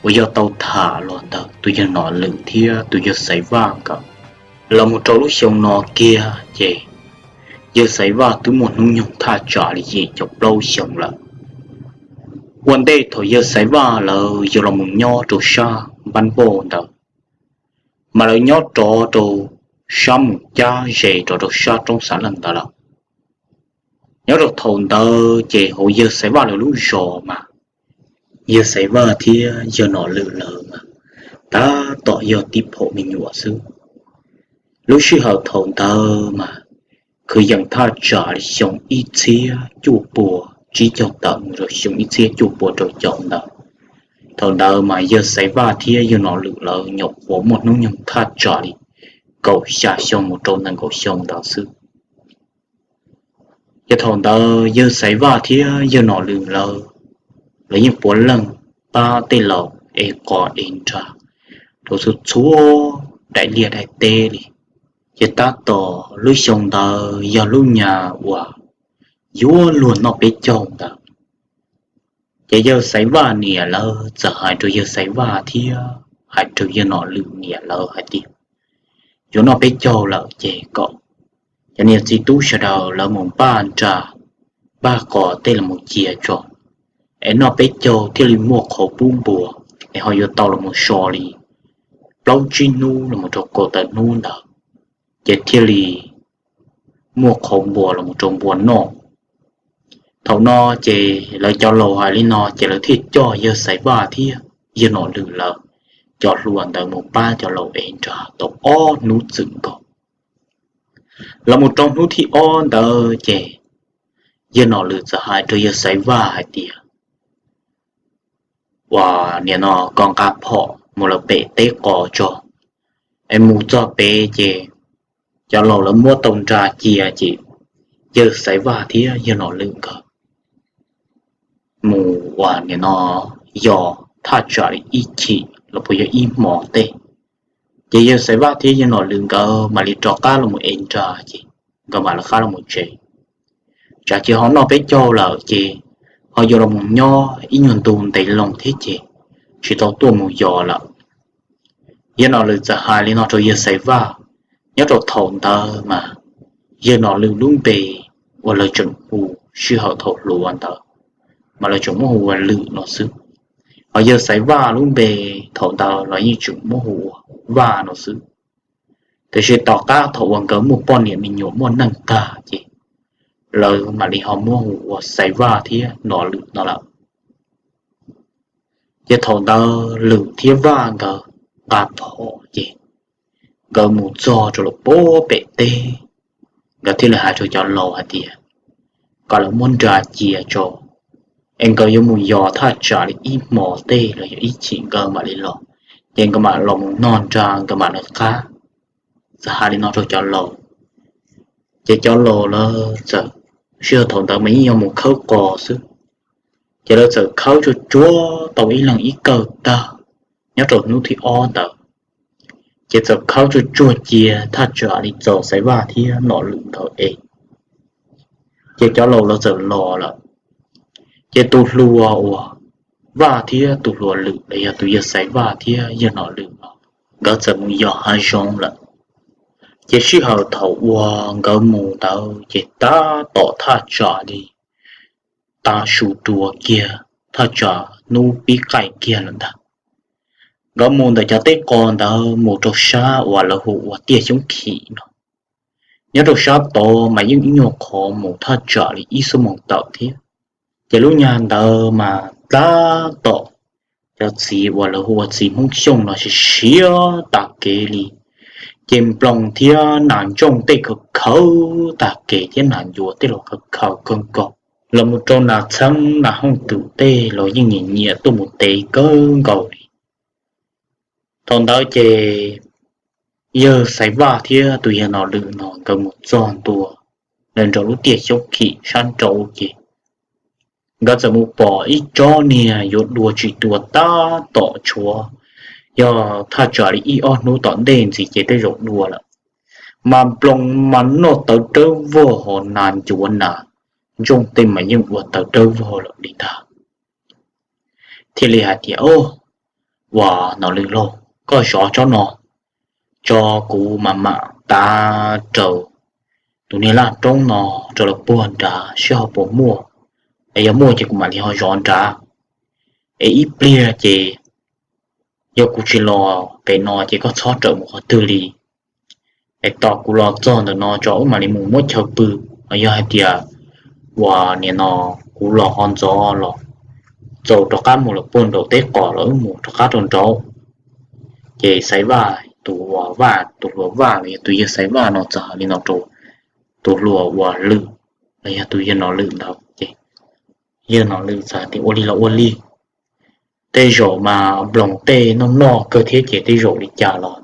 uas yog tau tham los ntawm tus yawg Nom Lwm thiab tus yawg Xaiv Vaj nkawd. Los mus rau lub xyoo no kiag ces yawg Xaiv Vaj twb muaj hnub nyoog thaj tsam li yim caum plaub xyoo lawm. Ua ntej thaum yawg Xaiv Vaj lawv yuav los mus nyob rau sab npab npauj ntawd, mas lawv nyob rov rau sab mus cab ze rov rau sab roob Xav Leej ntawd lawm. Nyob rau thaum ntawd ces hauv yawg Xaiv Vaj lawv lub zos mas yawg Xaiv Vaj thiab yawg Nom Lwm lawv mas tab tom yog tib phaum me nyuam xwb. Lub sij hawm thaum ntawd mas kwv yees thaj tsam li xyoo ib txhiab cuaj pua tsib caug tawm mus rau xyoo ib txhiab cuaj pua rau caum ntawd. Thaum ntawd mas yawg Xaiv Vaj thiab yawg Nom Lwm lawv nyuam qhuav muaj hnub nyoog thaj tsam li kaum xya xyoo mus rau nees nkaum xyoo ntawd xwb. Ces thaum ntawd yawg Xaiv Vaj thiab yawg Nom Lwm lawv, lawv yeej puav leej pab tej laus ev qos ev nra rau txhua txhua daim liaj daim teb li. Ces tab tom lub xyoo ntawd yog lub nyuag uas yuav luag noj peb caug ntawd. Ces yawg Xaiv Vaj niam lawv txawm hais rau yawg Xaiv Vaj thiab hais rau yawg Nom Lwm niam lawv hais tias, yuav noj peb caug lawm ces kom cov niam txiv tub sawv daws lawv mus npaj nra, npaj qos tej los mus cia tso, es noj peb caug thiaj li muaj qhauv pub npua, es ho yuav tau los mus so li plaub tsib hnub los mus rau kaum tawm hnub ntawd, ces thiaj li muaj qhauv npua los mus rau npua noj. Thaum no ces lawv cov laus hais li no ces lawv thiaj coj yawg Xaiv Vaj thiab yawg Nom Lwm lawv cov hluas ntawd mus pab cov laus ev nra tau ob hnub txwm nkaus. Los mus rau hnub thib ob ntawd ces yawg Nom Lwm txawm hais rau yawg Xaiv Vaj hais tias, uas nim no koj nqa phom mus lawv pem teb qos tso, es mus txog pem ces cov laus lawv muab tau nra cia ces yawg Xaiv Vaj thiab yawg Nom Lwm nkawd mus uas nim no yos thaj tsam li ib chim los puas yog ib hmos tej, ces yawg Xaiv Vaj thiab yawg Nom Lwm nkawd mam li rov qab los mus ev nra ces nkawd mam lawv qab los mus tsev. Tsam ces ho noj peb caug lawm ces ho yuav los mus nyob ib nyuag ntu ntev loo thiab ces tsis tau tuaj mus yos lawm. Yawg Nom Lwm txawm hais li no rau yawg Xaiv Vaj. Nyob rau thaum ntawd mas yawg Nom Lwm lub npe uas lawv tseem hu sij hawm thaum hluas ntawd mas lawv tseem muab hu ua Lwm no xwb, hos yawg Xaiv Vaj lub npe thaum ntawd los yeej tseem muab hu ua Vaj no xwb. Tiam sis tom qab thaum uas nkawd muaj poj niam me nyuam muaj neej tag ces lawv mam li ho muab hu ua Xaiv Vaj thiab Nom Lwm no lawm. Ces thaum ntawd Lwm thiab Vaj nkawd nqa phom ces nkawd mus txog rau lawm pem teb, nkawd thiaj li hais rau cov laus hais tias kom lawv muab nra cia tso, es nkawd yuav mus yos thaj tsam li ib hmos tej los yog ib chim nkawd mam li los, ces nkawd mam los mus noj nra nkawd mam lawv qab. Txawm hais li no rau cov laus, ces cov laus lawv txawm, sij hawm thaum ntawd mas yeej yog mus khawb qos xwb, ces lawv txawm khawb tsuag tsuag tau ib leeg ib kawm tag nyob rau hnub thib ob ntawd, ces txawm khawb tsuag tsuag cia thaj tsam li txaus Xaiv Vaj thiab Nom Lwm nkawd ev. Ces cov laus lawv txawm los lawm, ces tus hluas uas Vaj thiab tus hluas Lwm los yog tus yawg Xaiv Vaj thiab yawg Nom Lwm no nkawd txawm mus yos hav zoov lawm. Ces sij hawm thaum uas nkawd mus ntawd ces tab tom thaj tsam li tav su dua kiag, thaj tsam hnub pib qaij kiag lawm ntag. Nkawd mus ntawm cov teb qos ntawd mus rau sab uas lawv hu ua Tiaj Xyoob Khim no. Nyob rau sab tod mas yeej ib nyuag qhov mus thaj tsam li ib xuab moos tawm thiab. Ces lub nyuag ntawd mas tab tom cov txiv uas lawv hu ua txiv Hmoob Xyooj no siav siav tag kev li, ces nploos thiab nas ntsooj tej khaws khaws tag kev thiab nas ncuav tej los khaws khaws kawg nkaus, los mus rau nas txheeb nas hooj twm tej los yeej nyiam nyiam tuaj mus tev kawg nkaus li. Thaum ntawd ces yawg Xaiv Vaj thiab tus yawg Nom Lwm no nkawd mus txog ntua nraum lub Tiaj Xyoob Khim sab nraud ces nkawd txawm mus pom ib tsob niag yuav dua tsis dua tab tom tshuav, yog thaj tsam li ib ob hnub tom ntej ntxiv ces tej zaum dua lawm. Mas nploos mas noj tawv dawb vog, ho nas ncuav nas ntsooj tej mas yeej ua tawv dawb vog lawm li ntag. Thiaj li hais tias, o, Uas Nom Lwm lauj, koj zov tsob no tso, kuv mam mam tav rau tus niag laj roob no rau lawv puag nrad seb ho puas muaj, es yog muaj ces kuv mam li ho zov nrad. Es ib pliag ces yog kuv tsis los pem no ces koj txhob rawm mus qhov twg li. Es tos kuv los txog ntawm no tso wb mam li mus muab chaw pw, los yog hais tias uas nim no kuv los ho ntxov los txaus rov qab mus lawm puag nraum teb qos los wb mus rov qab rau nraud. Ces Xaiv Vaj tus uas Vaj, tus hluas Vaj los yog tus yawg Xaiv Vaj no txawm hais li no rau tus hluas uas Lwm los yog tus yawg Nom Lwm ntawd ces yawg Nom Lwm txawm tias ua li los ua li, tej zaum mas nploos tej noj noj kawg thiab ces tej zaum li cas los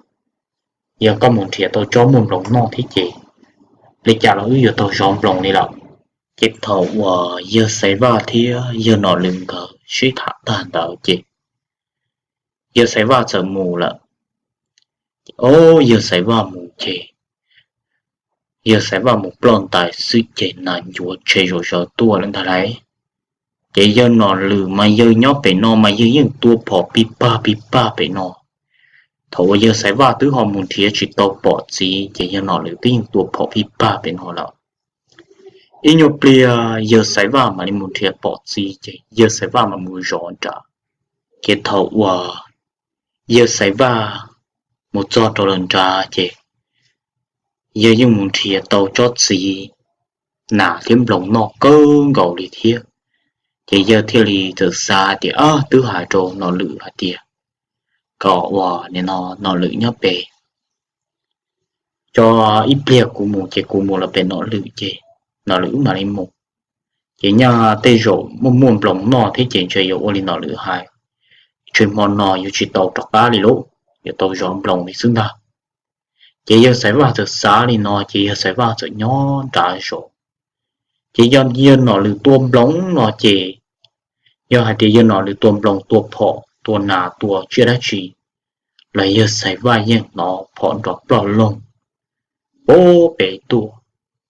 yog koj mus nrhiav tau tsob muaj nploos noj thiab ces li cas los wb yuav tau zov nploos li lawm. Ces thaum uas yawg Xaiv Vaj thiab yawg Nom Lwm nkawd sib tham tag ntawd ces yawg Xaiv Vaj txawm mus lawm. Ob, yawg Xaiv Vaj mus ces yawg Xaiv Vaj mus ploj ntais xwb ces nas ncuav tshe zom zaws tuaj lawm ntag lauj. Ces yawg Nom Lwm mas yawg nyob pem no mas yawg yeej tua phom pig pag pig pag pem no. Thaum uas yawg Xaiv Vaj twb ho mus nrhiav tsis tau pom txiv ces yawg Nom Lwm twb yeej tua phom pig pag pem no lawm. Ib nyuag pliag yawg Xaiv Vaj mam li mus nrhiav pom txiv ces yawg Xaiv Vaj mam mus zov nrad. Ces thaum uas yawg Xaiv Vaj mus txog rau lawv nrad ces yawg yeej mus nrhiav tau tsob txiv nas thiab nploos noj kawg nkaus li thiab. Ces yawg thiaj li txawm xav tias, ab, twb hais rau Nom Lwm hais tias kom uas nim no Nom Lwm nyob pem tso, ib pliag kuv mus ces kuv mus los pem Nom Lwm ces Nom Lwm wb mam li mus. Ces nyaj tej zaum muaj muaj nploos noj thiab ces ntshe yuav ua li Nom Lwm hais, tseem hmo no yuav tsis tau rov qab li lauj, yuav tau zov nploos li xwb ntag. Ces yawg Xaiv Vaj txawm xav li no ces yawg Xaiv Vaj txawm nyob nrad zov. Ces yog yawg Nom Lwm tua nploos no ces, yog hais tias yawg Nom Lwm tua nploos tua phom tua nas tua tsiaj dab tsi los yawg Xaiv Vaj yeej hnov phom nrov ploj loog pem tuaj.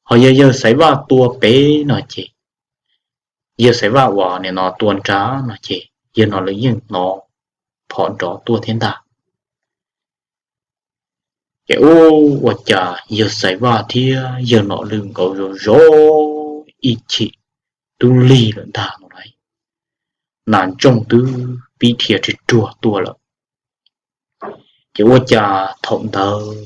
Ho yog yawg Xaiv Vaj tua pem no ces, yawg Xaiv Vaj uas nim no tua nrad no ces yawg Nom Lwm yeej hnov phom nrov tuaj thiab ntag. Ces ua cas yawg Xaiv Vaj thiab yawg Nom Lwm nkawd zov zov ib chim twb lig lawm ntag no lauj, nas ntsooj twb pib dhia ruag ruag tuaj lawm. Ces ua cas thaum ntawd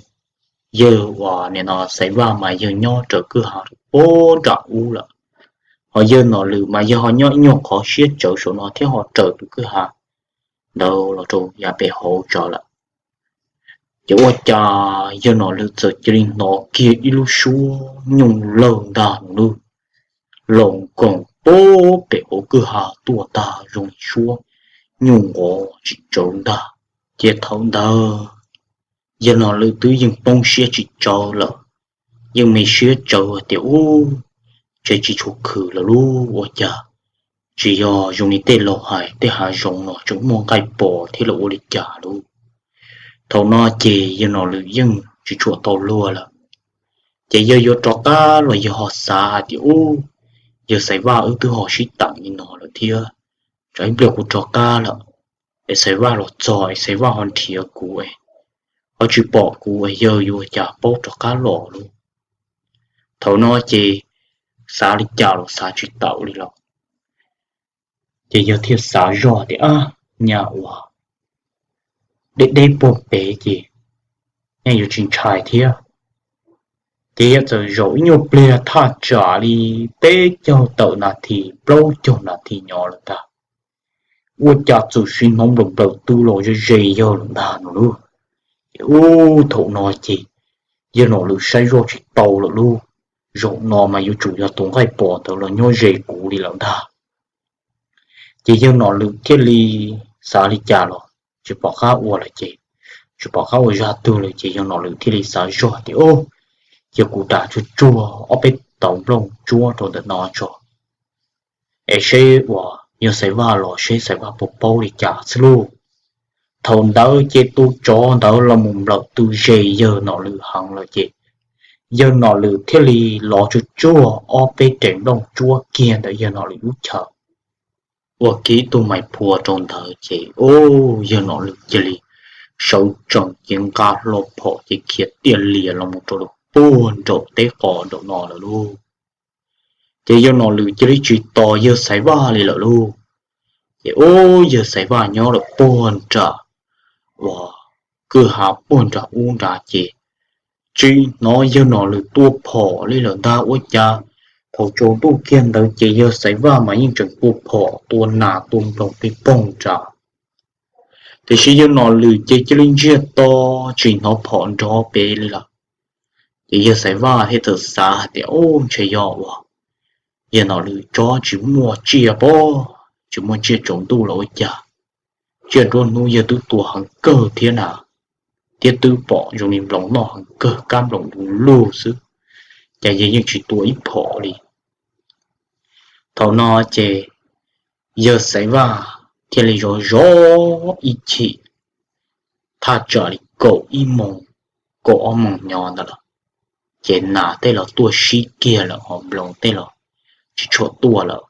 yawg uas nim no Xaiv Vaj mas yawg nyob raws kwj ha rau puag nram ub lawm, ho yawg Nom Lwm mas yawg ho nyob ib nyuag qhov siab tsawv saum no thiab ho raws tus kwj ha ntawd los rau yav pem hauv tso lawm. Ces ua cas yawg Nom Lwm txawm cia li hnov kiag ib lub suab nyooj lawg ntag no lauj, los nkoos puag pem hauv kwj ha tuaj tag zoo li suab nyooj nqov tsis tsawv ntag. Ces thaum ntawd yawg Nom Lwm twb yeej poob siab tsis tsawv lawm, yeej me siab tsawv tias ub, ntshe tsis tshua khwm lawm lauj, ua cas tsis yog zoo li tej laus hais tej hav zoov no tseem muaj nqaij pos thiab los ua li cas lauj. Thaum no ces yawg Nom Lwm yeej tsis tshua tau luag lawm. Ces yawg yuav rov qab los yawg ho xav hais tias ub, yawg Xaiv Vaj wb twb ho sib teem li no lawm thiab, tsam ib pliag kuv rov qab lawm es Xaiv Vaj los txog es Xaiv Vaj ho nrhiav kuv es ho tsis pom kuv es yawg yuav ua cas paub rov qab los lauj. Thaum no ces xav li cas los xav tsis tau li lawm. Ces yawg thiaj xav zoj tias ab, nyaj uas deb deb puag pem ces nyaj yuav tsis ntshai thiab. Ces yawg txawm zaum ib nyuag pliag thaj tsam li peb caug tawm nas this plaub caug nas this nyob lawm ntag, ua cas txawm sim hnov nplaws nplaws tw los ze ze yawg lawm ntag no lauj. Ces ub, thaum no ces yawg Nom Lwm saib zoj tsis tau lawm lauj, zaum no mas yuav tsum yog tus nqaij pos ntawd los nyob ze kuv li lawm ntag. Ces yawg Nom Lwm thiaj li xav li cas los tsis pom qab ua lawm ces, tsis pom qab ua zaj twg lawm ces yawg Nom Lwm thiaj li xav zoj tias ub, cia kuv ras tsuag tsuag ob peb tauv nplooj tsuab rau ntawm no tso, es seb uas yawg Xaiv Vaj los seb Xaiv Vaj puas paub li cas xwb lauj. Thaum ntawd ces tus tsov ntawd los mus nplawm tw ze yawg Nom Lwm heev lawm ces yawg Nom Lwm thiaj li lov tsuag tsuag ob peb rev nplooj tsuab kiag ntawm yawg Nom Lwm lub chaw. ua kiag ib tug mais phua rau ntawd ces ub, yawg Nom Lwm cia li sawv tsees ces nqa hlo phom ces khiav tiaj lias los mus rau puag nraum teb qos nraum no lawm lauj. Ces yawg Nom Lwm cia li tsis tos yawg Xaiv Vaj li lawm lauj. Ces ub, yawg Xaiv Vaj nyob lawm puag nram uas kwj ha puag nram ub nrad ces tsis hnov yawg Nom Lwm tua phom li lawm ntag. Ua cas thaum tsaus ntuj kiag ntawd ces yawg Xaiv Vaj mas yeej tseem tua phom tua nas tua nploos pig poog nrad. Tiam sis yawg Nom Lwm ces cia li ntsiag to tsis hnov phom nrov pem li lawm. Ces yawg Xaiv Vaj thiaj txawm xav hais tias, ub, ntshe yog uas yawg Nom Lwm tsob tsis muaj tsiaj pob, tsis muaj tsiaj tsaus ntuj los ua cas, tsiaj nruab hnub yawg twb tua heev kawg thiab na, thiab twb pom zoo li nploos noj heev kawg, kab nploos du lug xwb, cas yawg yeej tsis tua ib phom li. Thaum no ces yawg Xaiv Vaj thiaj li zov zov ib chim, thaj tsam li kaum ib moos, kaum ob moos nyob ntawd lawm, ces nas tej los tuaj sib kiag lawm ho nploos tej los tsis tshua tuaj lawm.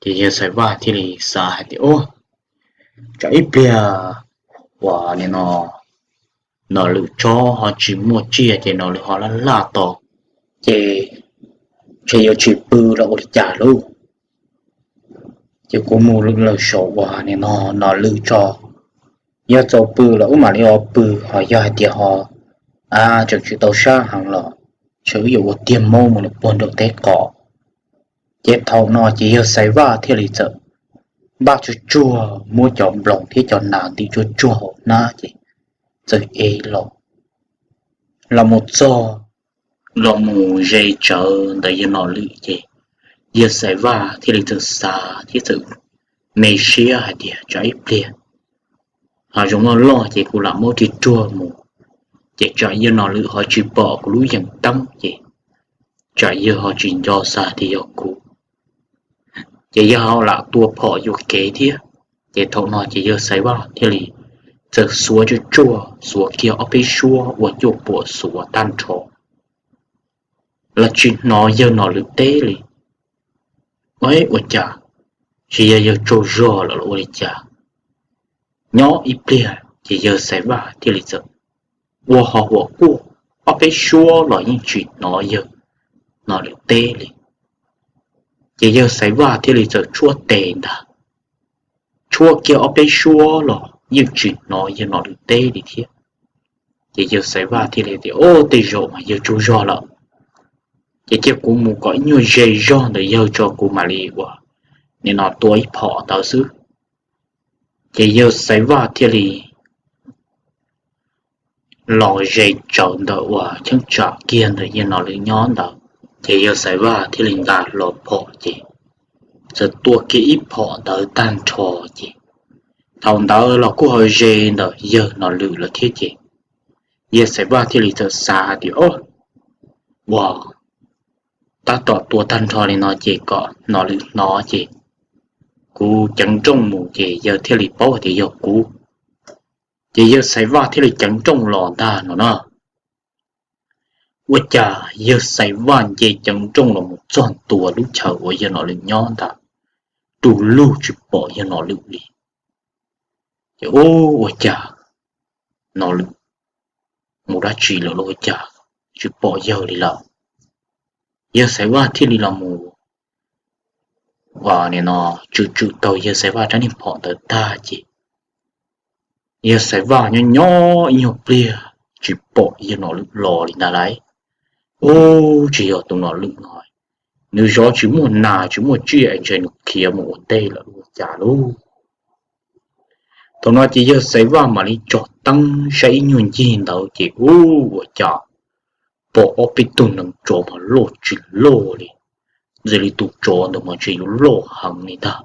Ces yawg Xaiv Vaj thiaj li xav hais tias, ub, tsam ib pliag uas nim no Nom Lwm tsob ho tsis muaj tsiaj ces Nom Lwm ho laj laj tos, ces ntshe yuav tsis pw los ua li cas lauj. Ces kuv mus lawm saum uas nim no Nom Lwm tso, yog txaus pw los wb mam li ho pw, ho yog hais tias ho tseem tsis tau sab heev los ntshe wb yuav ua tiag maub mus lawm puag nraum teb qos. Ces thaum no ces yawg Xaiv Vaj thiaj li txawm npaj tsuag tsuag muab cov nploos thiab cov nas ntim tsuag tsuag hauv hnab ces txawm ev los, los mus txog, los mus ze tsawv ntawm yawg Nom Lwm ces yawg Xaiv Vaj thiaj li txawm xav thiab txawm me siab hais tias tsam ib pliag hav zoov loj loj ces kuv lam muab ris ruag mus, ces tsam yawg Nom Lwm ho tsis pom kuv lub yees teeb ces tsam yawg ho tsis nco xav tias yog kuv, ces yawg ho lam tua phom yuam kev thiab. Ces thaum no ces yawg Xaiv Vaj thiaj li txawm xuav tsuag tsuag xuav kiag ob peb suab ua cuaj puam xuav tag nrho los tsis hnov yawg Nom Lwm teb li. Ua cas tsis yog yawg tsaug zog lawm los ua li cas? Nyob ib pliag ces yawg Xaiv Vaj thiaj li txawm ua ho huam kuaj ob peb suab los yeej tsis hnov yawg Nom Lwm teb li. Ces yawg Xaiv Vaj thiaj li txawm tshuab tes ntag, tshuab kiag ob peb suab los yeej tsis hnov yawg Nom Lwm teb li thiab. Ces yawg Xaiv Vaj thiaj li tias, o, tej zaum mas yawg tsaug zog lawm, ces cia kuv mus kom ib nyuag ze zog ntawm yawg tso kuv mam li ua nim no tua ib phom ntawd xwb. Ces yawg Xaiv Vaj thiaj li los ze tsawv ntawm uas cheeb tsam kiag ntawm yawg Nom Lwm nyob ntawd, ces yawg Xaiv Vaj thiaj li nqa hlo phom ces txawm tua kiag ib phom ntawd tag nrho ces thaum ntawd los kuj ho ze ntawm yawg Nom Lwm lawm thiab ces yawg Xaiv Vaj thiaj li txawm xav hais tias, o, ua, tab tom tua tag nrho li no ces kom Nom Lwm hnov ces kuv ceev nrooj mus ces yawg thiaj li paub hais tias yog kuv. Ces yawg Xaiv Vaj thiaj li ceev nrooj los ntag no na. Ua cas yawg Xaiv Vaj nce ceev nrooj los mus txog ntua lub chaw uas yawg Nom Lwm nyob ntag, du lug tsis pom yawg Nom Lwm li. Ces ua cas Nom Lwm mus dab tsi lawm los ua cas tsis pom yawg li lawm. Yawg Xaiv Vaj thiaj li los mus nim no tswm tswm taug yawg Xaiv Vaj rab niag phom ntawd tag ces yawg Xaiv Vaj nyob nyob ib nyuag pliag tsis pom yawg Nom Lwm los li ntag lauj. Ub, tsis yog tus Nom Lwm no, nws zov tsis muaj nas tsis muaj tsiaj es ntshe nws khiav mus ua ntej lawm ua cas lauj. Thaum no ces yawg Xaiv Vaj mam li tso teeb saib ib nyuag ncig ntawd ces ub, ua cas pom ob peb tug neev tsov mas loj tsis loj li, ntshe li tus tsov ntawd mas ntshe yuav loj heev li ntag.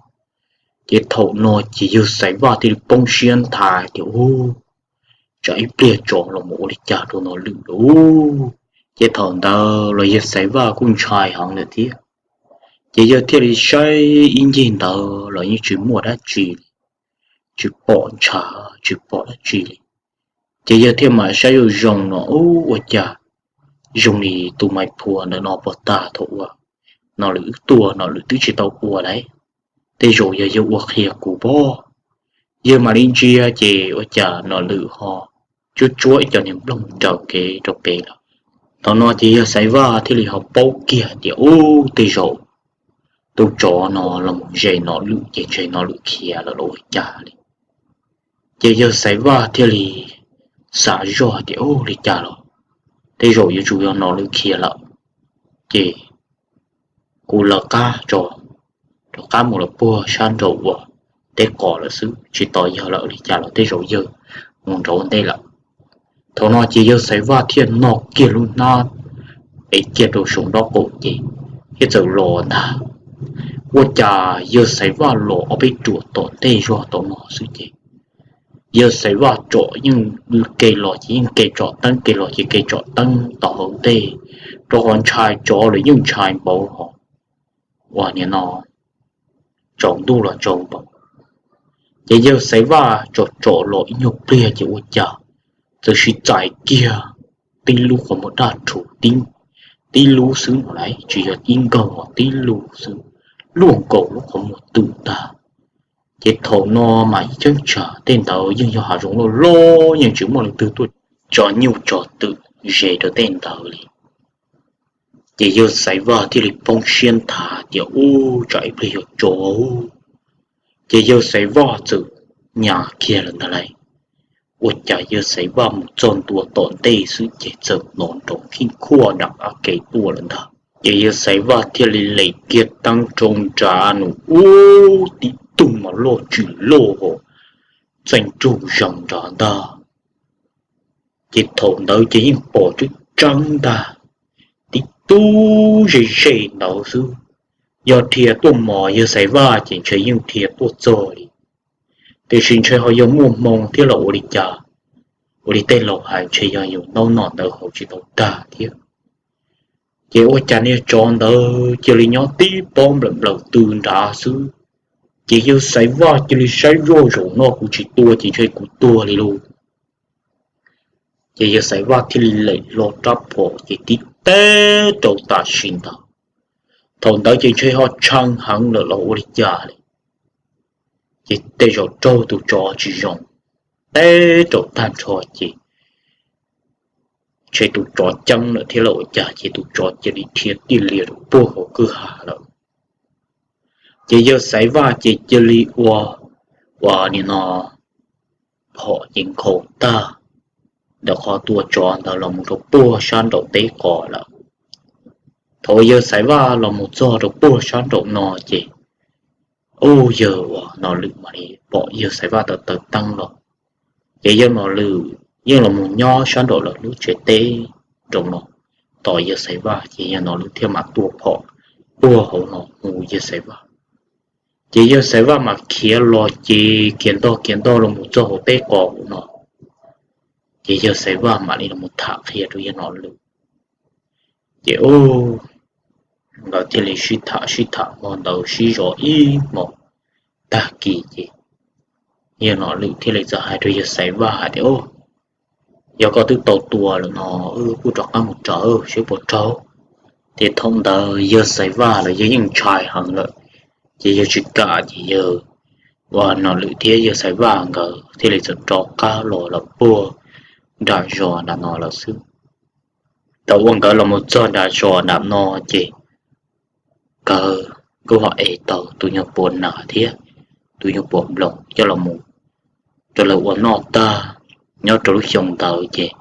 Ces thaum no ces yawg Xaiv Vaj thiaj li poob siab nthav tias, ub, tsam ib pliag tsov los mus ua li cas rau Nom Lwm lauj. Ces thaum ntawd los yawg Xaiv Vaj kuj ntshai heev lawm thiab. Ces yawg thiaj li saib ib ncig ntawd los yeej tsis muaj dab tsi li, tsis pom ntshav tsis pom dab tsi li. Ces yawg thiaj mam saib zoo zoo no, ub, ua cas zoo li tus mais phua ntawm no puag ta thaum uas Nom Lwm wb tuaj Nom Lwm twb tsis tau ua lauj. tej zaum yog yawg ua qhia kuv pob. Yawg mam li ntsia ces ua cas Nom Lwm ho tsuab tsuab ib co niag nplooj nraws kev rau pem lawm. Thaum no ces yawg Xaiv Vaj thiaj li ho paub kiag tias ub, tej zaum tus tsov no los mus ze Nom Lwm ces ntshe Nom Lwm khiav lawm los ua cas li. Ces yawg Xaiv Vaj thiaj li xav zoj tias ub, li cas los tej zaum yuav tsum yog Nom Lwm khiav lawm, ces kuv lawv qab tso, rov qab mus los puag sab nraum uas teb qos lawm xwb, tsis tos yawg lawm, li cas los tej zaum yawg mus nraud ua ntej lawm. Thaum no ces yawg Xaiv Vaj thiaj noj kiag lub hnab ev kiag rau saum nraub qaum ces thiaj txawm los ntag. Ua cas yawg Xaiv Vaj los ob peb ruam tom ntej zog tom no xwb ces yawg Xaiv Vaj tsom yeej ke los ces yeej ke tsom teeb, ke los ces ke tsom teeb tom hauv ntej, rau qhov ntshai tsov los yeej ntshai npaum hos uas nim no tsaus ntuj los tsaus npaum. Ces yawg Xaiv Vaj tsom tsom los ib nyuag pliag ces ua cas txawm sib txais kiag tib lub qhov muag daj rhuv, tib lub xwb no lawm, tsis yog tib nkaug, tib lub xwb, luaj nkaus lub qhov muag twm ntag. Ces thaum no mas ib cheeb tsam tej ntawd yeej yog hav zoov loj loj, yeej tsis muaj leej twg tuaj tso nyuj tso twm ze rau tej ntawd li. Ces yawg Xaiv Vaj thiaj li poob siab nthav tias ub, tsam ib pliag yuav tsov. Ces yawg Xaiv Vaj txawm nyas kiag lawm ntag lauj. Ua cas yawg Xaiv Vaj mus txog ntua tom ntej xwb ces txawm hnov nrov khij khuaj nram qab kev tuaj lawm ntag. Ces yawg Xaiv Vaj thiaj li lem kiag teeb rau nrad nws ub, tib tug mas loj tsis loj hos txaij nraug zees nrad ntag. Ces thaum ntawd ces yeej pom tseeb tseeb ntag, tib tug ze ze ntawd xwb. Yog dhia tuaj mos yawg Xaiv Vaj ces ntshe yeej dhia tuaj txog li, tiam sis ntshe ho yog muaj hmoo thiab los ua li cas, ua li tej laus hais ntshe yog yus ntaub nom ntawd haus tsis tau tag thiab. Ces ua cas niag tsov ntawd cia li nyob tib pob nplawm nplawm tw nrad xwb. Ces yawg Xaiv Vaj cia li saib zoj, zaum no kuv tsis tua ces ntshe kuv tuag li lauj. Ces yawg Xaiv Vaj thiaj li lem hlo rab phom ces tib teb rau tam sim ntawd. Thaum ntawd ces ntshe ho tshee heev lawm los ua li cas li. Ces tej zaum raug tus tsov tsis zoo, teb rau tag nrho ces ntshe tus tsov ceeb lawm thiab los ua cas ces tus tsov cia li dhia tij lias rau puag hauv kwj ha lawm. Ces yawg Xaiv Vaj ces cia li ua, ua nim no phom ces nkhaus tag ntawm qhov tua tsov ntawd los mus rau puag sab nraum teb qos lawm. Thaum yawg Xaiv Vaj los mus txog rau puag sab nraum no ces ub, yawg uas Nom Lwm mam li pom yawg Xaiv Vaj tawm taw teeb los. Ces yawg Nom Lwm yeej los mus nyob sab nraum lawv lub tsev teb nraum no tos yawg Xaiv Vaj, ces yawg Nom Lwm thiaj mam tua phom puag hauv no hu yawg Xaiv Vaj. Ces yawg Xaiv Vaj mam khiav los ces khiav ntog khiav ntog los mus txog hauv teb qos hauv no. Ces yawg Xaiv Vaj mam li los mus tham qhia rau yawg Nom Lwm. Ces ub, nkawd thiaj li sib tham sib tham hmo ntawd sib zov ib hmos. Tag kis ces yawg Nom Lwm thiaj li txawm hais rau yawg Xaiv Vaj hais tias, Yog koj twb tau tua lawm no, wb kuj rov qab mus raws seb puas raug. Ces thaum ntawd yawg Xaiv Vaj los yawg yeej ntshai heev lawm, ces yawg tsis kam ces yawg uas Nom Lwm thiab yawg Xaiv Vaj nkawd thiaj li txawm rov qab los lawm puag nram zos nram no lawm xwb. Thaum uas nkawd los mus txog nram zos nram no ces nkawd kuj ho ev tau tus nyuag puas nas thiab tus nyuag puas nploos coj los mus rau lawv ua noj tag. Nyob rau lub xyoo ntawd ces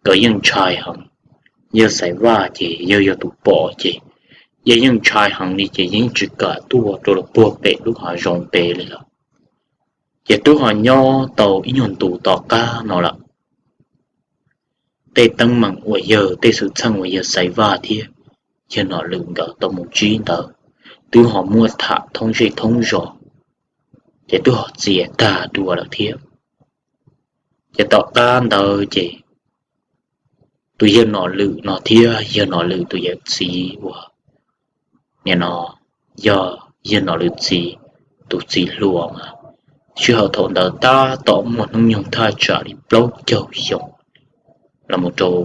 nkawd yeej ntshai heev. Yawg Xaiv Vaj ces yawg yog tus pom ces yawg yeej ntshai heev li ces yawg yeej tsis kam tuaj rau lawv puag pem lub hav zoov pem li lawm. Ces twb ho nyob tau ib nyuag ntus tom qab no lawm, tej teeb meem uas yawg, tej xwm txheej uas yawg Xaiv Vaj thiab yawg Nom Lwm nkawd tau mus ntsib ntawd twb ho muab tham thoob zej thoob zos, ces twb ho txias tag dua lawm thiab. Ces tom qab ntawd ces tus yawg Nom Lwm no thiab yawg Nom Lwm tus yawm txiv uas nim no yog yawg Nom Lwm txiv tus txiv hluas mas, sij hawm thaum ntawd tab tom muaj hnub nyoog thaj tsam li plaub caug xyoo los mus rau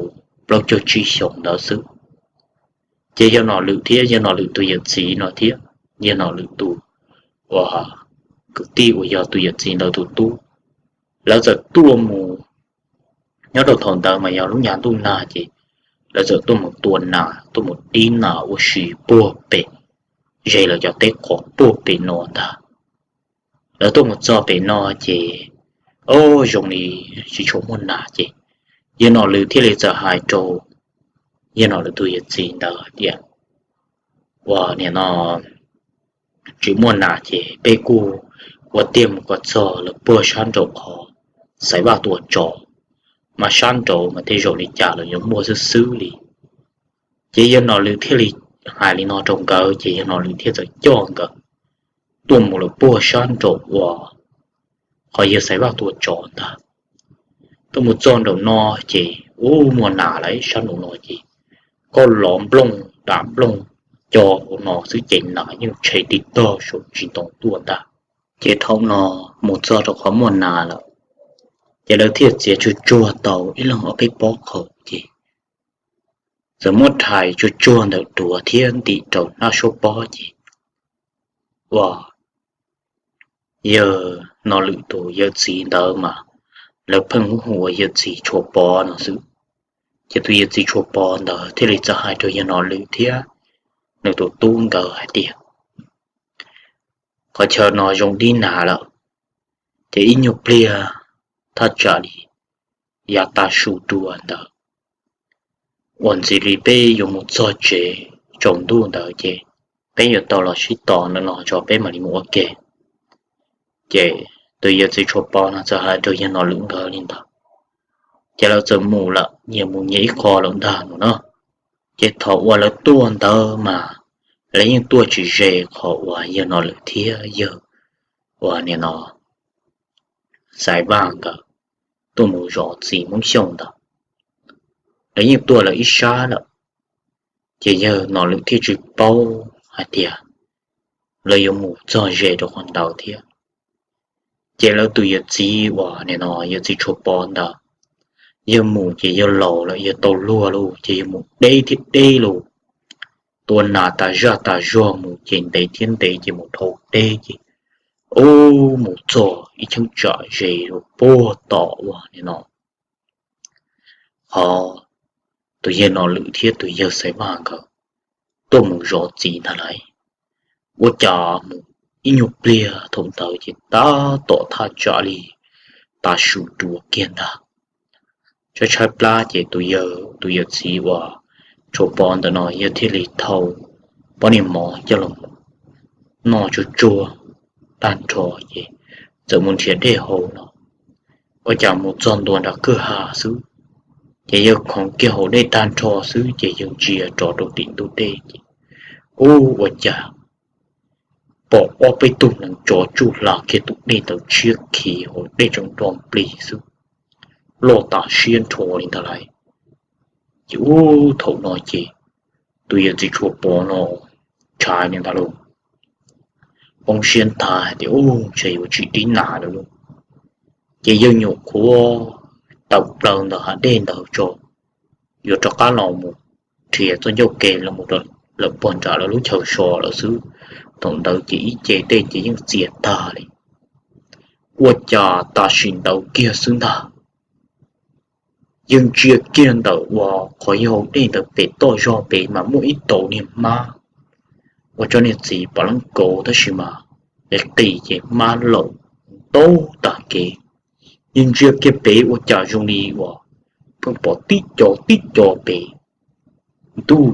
plaub caug tsib xyoo ntawd xwb. Ces yawg Nom Lwm thiab yawg Nom Lwm tus yawm txiv no thiab yawg Nom Lwm tus uas kwv tij uas yog tus yawm txiv ntawd tus tub, lawv txawm tuaj mus, nyob rau thaum ntawd mas yog lub nyas ntuj nag ces lawv txawm tuaj mus tua nas, tuaj mus dib nas ua si puag pem, ze lawv cov teb qhov puag pem no ntag. Lawv tuaj mus txog pem no ces, o, zoo li tsis tshua muaj nas ces yawg Nom Lwm thiaj li txawm hais rau yawg Nom Lwm tus yawm txiv ntawd tias, uas nim no tsis muaj nas ces peb kuj ua tiag mus kom txog lawv puag sab nraum qhov Xaiv Vaj tua tsov, mas sab nraud mas tej zaum li cas los yuav muaj xwb xwb li. Ces yawg Nom Lwm thiaj li hais li no rau nkawd ces yawg Nom Lwm thiaj txawm coj nkawd tuaj mus lawm puag sab nraum uas qhov yawg Xaiv Vaj tua tsov ntag. Tuaj mus txog nraum no ces ub, muaj nas lawm, sab nraum no ces koj lov nplooj dam nplooj co hauv no xwb ces nas yeej tshe tib tog saum tsis ntoo tuaj ntag. Ces thaum no mus txog rau qhov muaj nas lawm, ces lawv thiaj txiav tsuag tsuag tau ib leeg ob peb pob qhaus ces txawm muab rhais tsuag tsuag ntawm duav thiab ntim rau hnab suab pob ces, uas yawg Nom Lwm tus yawm txiv ntawd mas lawv pheej hu ua yawm txiv Tshuas Pov no xwb. Ces tus yawm txiv Tshuas Pov ntawd thiaj li txawm hais rau yawg Nom Lwm thiab nws tus tub nkawd hais tias, qhov chaw no zoo dib nas lawm, ces ib nyuag pliag thaj tsam li yav tav su dua ntawd uas ntxim li peb yuav mus txog tsev tsaus ntuj ntawd ces peb yuav tau los sib tos no no tso peb mam li mus ua ke. Ces tus yawm txiv Tshuas Pov no txawm hais rau yawg Nom Lwm nkawd li ntawd, ces lawv txawm mus lawm, nyias mus nyias ib qho lawm ntag no no. Ces thaum uas lawv tuaj ntawd mas lawv yeej tuaj tsis ze qhov uas yawg Nom Lwm thiab yawg uas nim no Xaiv Vaj nkawd tuaj mus zov txiv Hmoob Xyooj ntawd, lawv yeej tuaj lawv ib sab lawm. Ces yawg Nom Lwm thiaj tsis paub hais tias lawv yuav mus txog ze rau qhov ntawd thiab. Ces lawv tus yawm txiv uas nim no yawm txiv Tshuas Pov ntawd, yawg mus ces yawg laus lawm, yawg tau luag lauj, ces yawg mus deb thiab deb lauj. Tua nas tas zaj tas zog mus ces ntev thiab ntev ces mus dhau deb ces, ub, mus txog ib cheeb tsam ze rau puag tom uas nim no qhov tus yawg Nom Lwm thiab tus yawg Xaiv Vaj nkawd tuaj mus zov txiv ntag lauj. Ua cas mus ib nyuag pliag thaum ntawd ces tab tom thaj tsam li tav su dua kiag ntag. Tshaib tshaib plab ces tus yawg, tus yawm txiv uas Tshuas Pov ntawm no yawg thiaj li thau pob niag mov coj los noj tsuag tsuag tag nrho ces txawm mus nrhiav dej haus no. Ua cas mus txog ntua nram kwj ha xwb, ces yawg khoov kiag haus dej tag nrho xwb ces yawg ntsia rov rau tim ntug dej ces, ub, ua cas pom ob peb tug neev tsov tsuj hla kiag tus dej ntawd tshiab khiv hauv dej tseem nro nplig xwb, loj tas siab nrho li ntag lauj. Ces ub, thaum no ces tus yawm txiv Tshuas Pov no ntshai li ntag lauj, poob siab nthav hais tias, ub, ntshe yuav tsis dib nas lawm lauj. Ces yawg nyuam qhuav tawm plaws ntawm hav dej ntawd tso, yuav rov qab los mus nrhiav txoj ncauj ke los mus rau lawm puag nram lawv lub chaw so lawm xwb. Thaum ntawd ces ib ce dej ces yeej txias tag li. Ua cas tam sim ntawd kiag xwb ntag, yawg ntsia kiag ntawm uas qhov yawg haus dej ntawd pem toj zog pem mas muaj ib tauv niag hmab uas tso niag txiv pam leeb kauv tab sis mas qis qis ces hmab laum ntau tag kev. Yawg ntsia kiag pem ua cas zoo li uas pheej pom tib co tib co pem. Ntuj,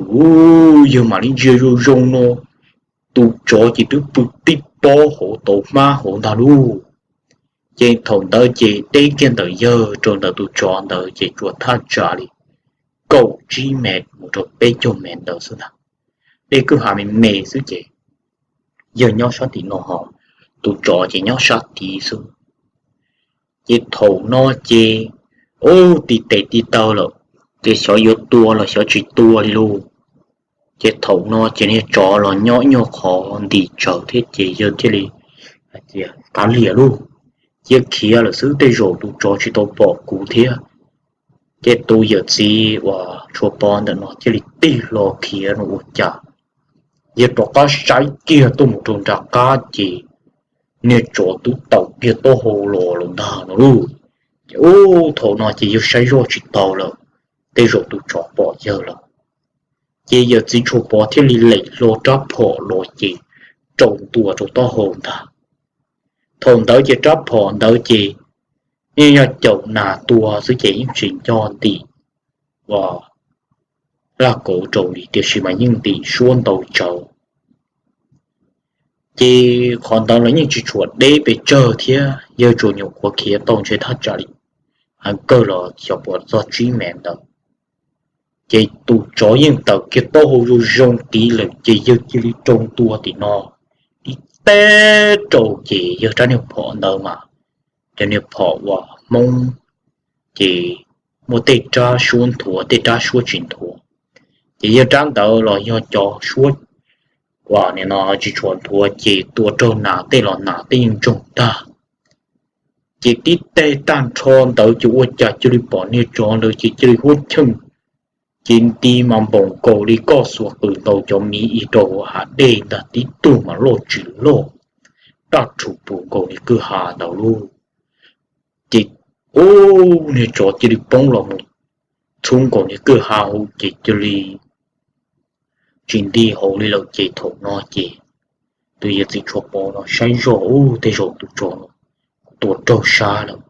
yawg mam li ntsia zoo zoo no, tus tsov ces twb pw tib pob hauv tauv hmab hauv ntag lauj. Ces thaum ntawd ces deb kiag ntawm yawg rau ntawm tus tsov ntawd ces tsuas thaj tsam li kaum tsib mev mus rau peb caug mev ntawd xwb ntag. Dej kwj ha me me xwb ces yawg nyob sab tim no ho tus tsov ces nyob sab tid xwb. Ces thaum no ces, ub, tiv tes tiv taw lawm, ces xyov yuav tua los xyov tsis tua li lauj. Ces thaum no ces niag tsov los nyob ib nyuag qhov ntim tsawv thiab ces yawg thiaj li hais tias, kav liam lauj, cia khiav lawm xwb, tej zaum tus tsov tsis tau pom kuv thiab. Ces tus yawm txiv uas Tshuas Pov ntawm no thiaj li tig hlo khiav no ua cas yawg rov qab saib kiag tuaj mus rau nram qab ces niag tsov twb tawm kiag taub hau los lawm ntag no lauj. Ces ub, thaum no ces yawg saib zoj tsis tau lawm, tej zaum tus tsov pom yawg lawm. Ces yawm txiv Tshuas Pov thiaj li lem hlo rab phom los ces rau ntua rau taub hau ntag. Thaum ntawd ces rab phom ntawd ces yeej yog caum nas tua xwb ces yeej tsis nco ntim uas laj kauv rau li, tiam sis mas yeej ntim suab ntau tsawv. Ces qhov ntawd los yeej tsis tshua deb pes tsawg thiab, yawg tsuas nyuam qhuav khiav tau ntshe thaj tsam li heev kawg los xyov puas txog tsib mev ntawd. Ces tus tsov yeej tawm kiag taub hau zoo zoo tid lawm ces yawg cia li rau ntua tim no ib teg rau ces yawg rab niag phom ntawd mas cov niag phom uas Hmoob ces muaj tej rab suab nthuav tej rab suab tsis nthuav. Ces yawg rab ntawd los yog cov suab uas nim no tsis tshua nthuav ces tua raug nas tej los nas tej yeej ntsoog tag. Ces tib teg tag nrho ntawd ces ua cas cia li pom niag tsov ntawd ces cia li huab cheej, ces nti mas npaum nkaus li koj xuas qws ntaus cov miv ib rau hav dej ntag, tib tug mas loj tsis loj, daj rhuv puv nkaus niag kwj ha ntawd lauj. Ces ub, niag tsov cia li poob los mus txhub nkaus niag kwj ha hauv ces cia li tsis nti hauv li lawm. Ces thaum no ces tus yawm txiv Tshuas Pov no saib zoj ub, tej zaum tus tsov no tua raug sab lawm.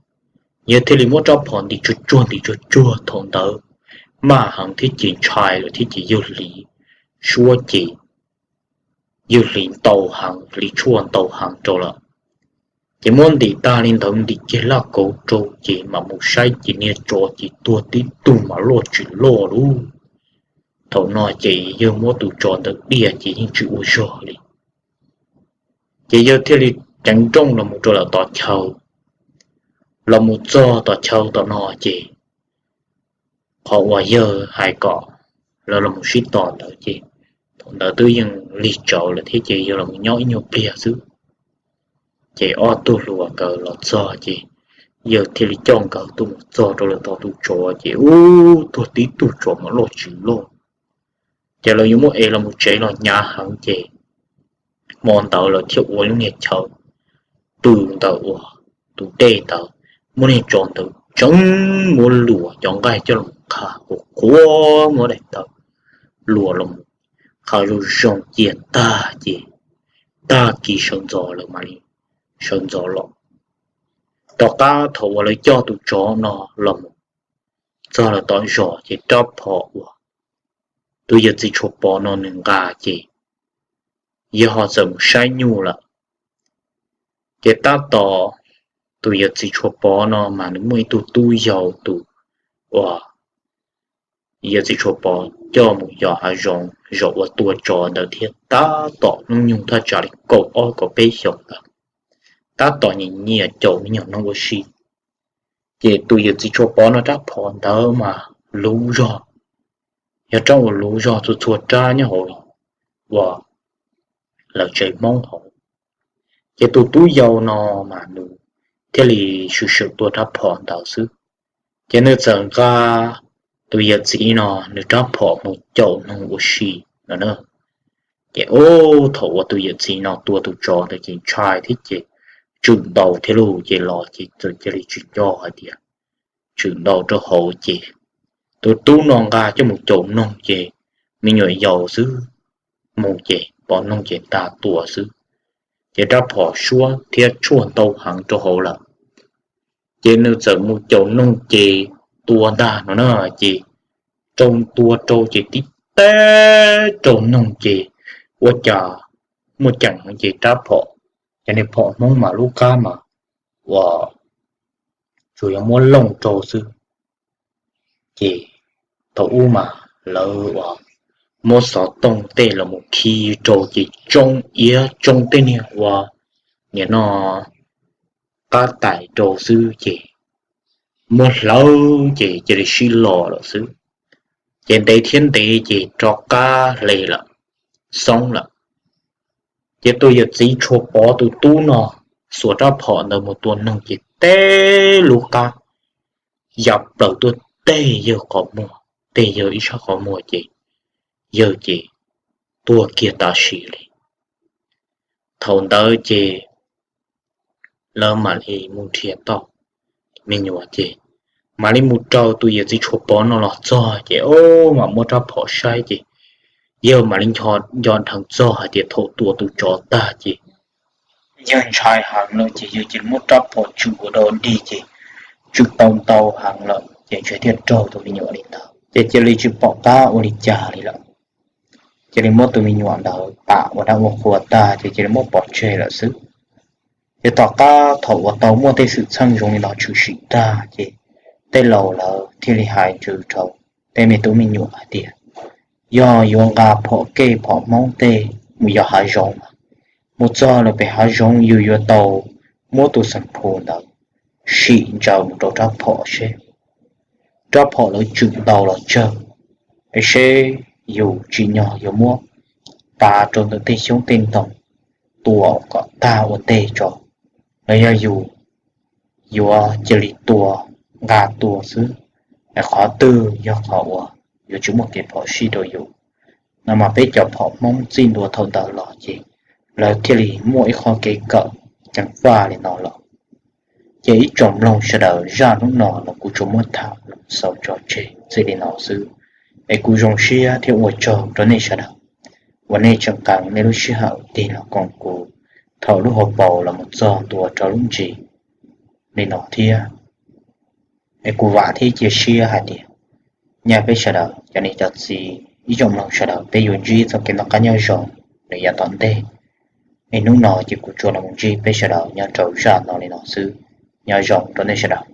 Yawg thiaj li muab rab phom ntim tsuag tsuag ntim tsuag tsuag thaum ntawd maj heev thiab ces ntshai lawm thiab ces yawg hliv suab ces yawg hliv ntau heev, hliv tshuaj ntau heev rau lawm. Ces muab ntim tag li ntawd ntim kiag laj kauv rau ces mam mus saib ces niag tsov ces tuag tib tug mas loj tsis loj lauj. Thaum no ces yawg muab tus tsov ntawd diaj ces yeej tsis ua zog li. Ces yawg thiaj li ceev nrooj los mus rau lawm tom chaw. Los mus txog tom chaw tom no ces qhov uas yawg hais kom lawv los mus sib tos ntawd ces thaum ntawd twb yeej lig tsawv lawm thiab ces yawg los mus nyob ib nyuag pliag xwb. Ces ob tug hluas nkawd los txog ces yawg thiaj li coj nkawd tuaj mus txog rau lawm tom tus tsov ces ub, tuag tib tug tsov mas loj tsis loj. Ces lawv yuav muab ev los mus tsev los hnyav heev ces hmo ntawd lawv thiaj ua lub niag chaw tw ntawm uas tus dej ntawd, muab niag tsov ntawd tseev muab luas cov nqaij coj los qha qhuav qhuav, muab daim tawv luas los qha zoo zoo cia tag ces tag kis sawv ntxov lawm mam li sawv ntxov los. Tom qab thaum uas lawv coj tus tsov no los mus txog lawm tom zos ces rab phom uas tus yawm txiv Tshuas Pov no nws nqa ces yawg ho txawm mus saib nyuj lawm. Ces tab tom tus yawm txiv Tshuas Pov no mas nws muaj ib tug tub yau tus uas yawm txiv Tshuas Pov coj mus yos hav zoov zaum uas tua tsov ntawd thiab tab tom hnub nyoog thaj tsam li kaum ob kaum peb xyoos ntawd, tab tom nyiam nyiam caum me nyuam noog ua si. Ces tus yawm txiv Tshuas Pov no rab phom ntawd mas luv zog, yog rab uas luv zog txhua txhua rab nyob hauv uas lawv tsev Hmoob hauv. Ces tus tub yau no mas nws thiaj li swm swm tua rab phom ntawd xwb. Ces nws txawm nqa tus yawm txiv no nws rab phom mus caum noog ua si no na. Ces ub, thaum uas tus yawm txiv no tua tus tsov ntawd ces ntshai thiab ces tswm ntaus thiab lauj, ces los ces txawm cia li tsis nco hais tias tswm ntaus rau hauv ces tus tub no nqa coj mus caum noog ces me nyuam yaus xwb, mus ces pom noog ces tag tua xwb. Ces rab phom suab thiab tshuaj ntau heev rau hauv lawm. Ces nws txawm mus caum noog ces tua ntag no na, ces rau tua rau ces tib teg rau noog ces ua cas muaj ceem heev ces rab phom, ces niag phom Hmoob mas lub qab mas uas tsuas yog muab looj rau xwb. Ces thaum ub mas lawv uas muab xov tooj tej los mus khi rau ces tsoo iab tsoo tej niag uas nim no qab tais rau xwb ces muab hlawv ces cia li sib los lawm xwb. Ces ntev thiab ntev ces rov qab hle lawm, xoob lawm. Ces tus yawm txiv Tshuas Pov tus tub no xuas rab phom ntawd mus tua noog ces teb lub qab ya plaws tuaj teg yawg qhov muag, teg yawg ib sab qhov muag ces yawg ces tuag kiag tam sim li. Thaum ntawd ces lawv mam li mus nrhiav tau me nyuam ces mam li mus raws tus yawm txiv Tshuas Pov no los txog ces o, mam muab rab phom saib ces yawg mam li nco nco dheev txog hais tias thaum tua tus tsov tag ces yawg ntshai heev lawm ces yawg cia li muab rab phom tswm ua dog dig ces tswm tau ntau heev lawm ces ntshe thiaj raug tus me nyuam li ntawd ces cia li tsis pom qab ua li cas li lawm. Cia li muab tus me nyuam ntawd pam ua dab ua qhua tag ces cia li muab pov tseg lawm xwb. Ces tom qab thaum uas tau muaj tej xwm txheej zoo li no tshwm sim tag ces tej laus lawv thiaj li hais ntsws rau tej me tub me nyuam hais tias yog yuav nqa phom kej phom Hmoob tej mus yos hav zoov, mus txog lawm pem hav zoov yus yuav tau muab tus xeem phu ntawd sim ntsaws mus rau rab phom seb rab phom lawv tswm ntau los tsawg, es seb yus tsim nyog yuav muab tav rau ntawm tej xyoob tej ntoo tua kom tag ua ntej tso, los yog yus yuav cia li tua, nqa tua xwb, es qhov twg yog qhov uas yuav tsis muaj kev phom sij rau yus no mas peb cov phom Hmoob txij ntua thaum ntawd los ces lawv thiaj li muaj ib qho kev kawm ceev faj li no los. Ces ib tsoom mloog sawv daws, zaj hnub no los kuv tsuas muab tham los xaus tso tseg txij li no xwb, es kuv zoo siab thiab ua tsaug rau nej sawv daws uas nej tseem qee nej lub sij hawm tig los koom kuv thaum lub hauv paus los mus txog ntua rau lub ntsis li no thiab. Es kuv vam thiab cia siab hais tias nyaj peb sawv daws cov niam cov txiv ib tsoom mloog sawv daws peb yuav ntsib txoj kev noj qab nyob zoo nws yav tom ntej. Es hnub no ces kuv tsuas los mus ntsib peb sawv daws nyob rau zaj no li no xwb. Nyob zoo rau nej sawv daws.